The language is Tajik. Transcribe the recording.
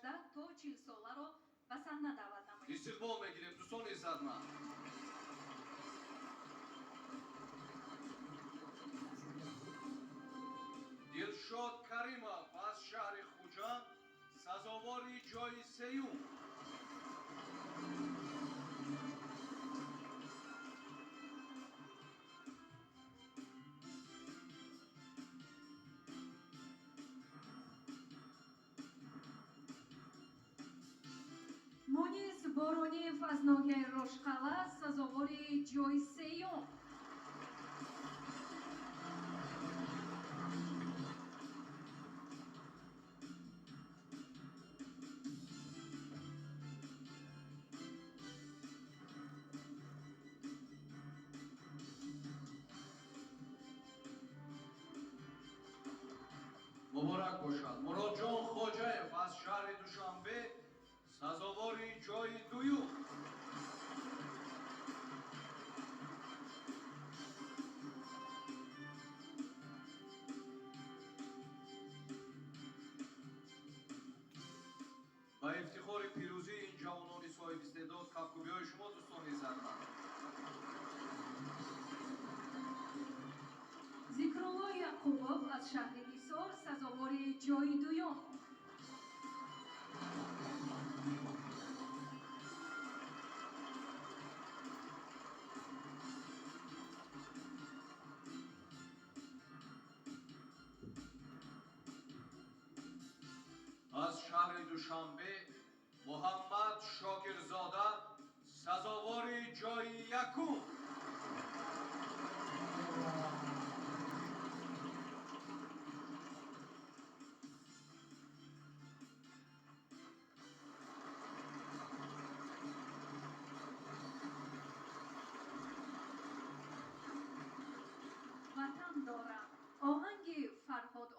18 то 40 соларо ба саҳна даъват намоем. Истиқбол мегирем, дӯстони иззатманд. Дилшод Каримов аз шаҳри Хуҷанд сазовори ҷои сеюм. Мунис Борониев аз ноҳияи Рошқалъа сазовори ҷои сеюм. Муборак бошад. Муродҷон Хоҷаев аз шаҳри Душанбе сазовори ҷои дуюм. Ба ифтихори пирӯзии ин ҷавонони соҳибистеъдод кафкӯбиҳои шумо, дӯстони иззатманд. Зикрулло Яқубов аз шаҳри Ҳисор сазовори ҷои дуюм. Аз шаҳри Душанбе Муҳаммад Шокирзода сазовори ҷои якум. Ватан дорам, оҳанги Фарҳод.